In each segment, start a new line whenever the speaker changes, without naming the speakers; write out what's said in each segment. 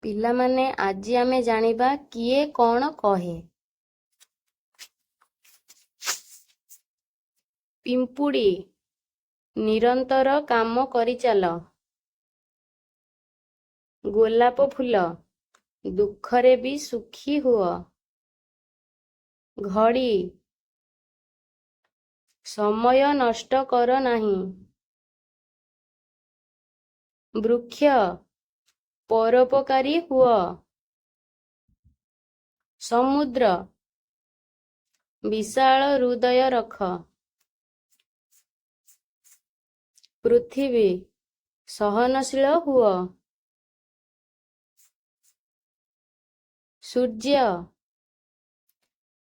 ପିଲାମାନେ, ଆଜି ଆମେ ଜାଣିବା କିଏ କ'ଣ କହେ। ପିମ୍ପୁଡ଼ି, ନିରନ୍ତର କାମ କରିଚାଲ। ଗୋଲାପ ଫୁଲ, ଦୁଃଖରେ ବି ସୁଖୀ ହୁଅ। ଘଡ଼ି, ସମୟ ନଷ୍ଟ କର ନାହିଁ। ବୃକ୍ଷ, ପରୋପକାରୀ ହୁଅ। ସମୁଦ୍ର, ବିଶାଳ ହୃଦୟ ରଖ। ପୃଥିବୀ, ସହନଶୀଳ ହୁଅ। ସୂର୍ଯ୍ୟ,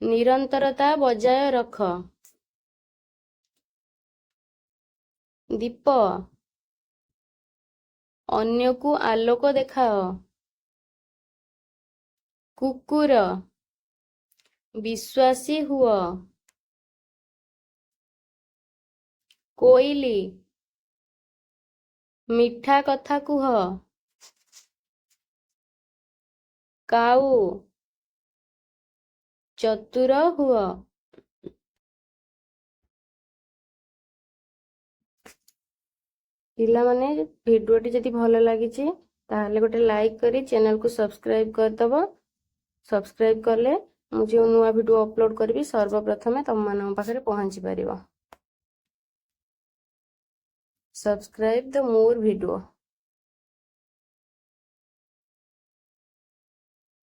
ନିରନ୍ତରତା ବଜାୟ ରଖ। ଦୀପ, ଅନ୍ୟକୁ ଆଲୋକ ଦେଖାଅ। କୁକୁର, ବିଶ୍ୱାସୀ ହୁଅ। କୋଇଲି, ମିଠା କଥା କୁହ। କାଉ, ଚତୁର ହୁଅ। ପିଲାମାନେ, ଭିଡ଼ିଓଟି ଯଦି ଭଲ ଲାଗିଛି, ତାହେଲେ ଗୋଟେ ଲାଇକ୍ କରି ଚ୍ୟାନେଲକୁ ସବସ୍କ୍ରାଇବ୍ କରିଦେବ। ସବସ୍କ୍ରାଇବ୍ କଲେ ମୁଁ ଯେଉଁ ନୂଆ ଭିଡ଼ିଓ ଅପଲୋଡ଼ କରିବି, ସର୍ବପ୍ରଥମେ ତୁମମାନଙ୍କ ପାଖରେ ପହଞ୍ଚି ପାରିବ। Subscribe the more video.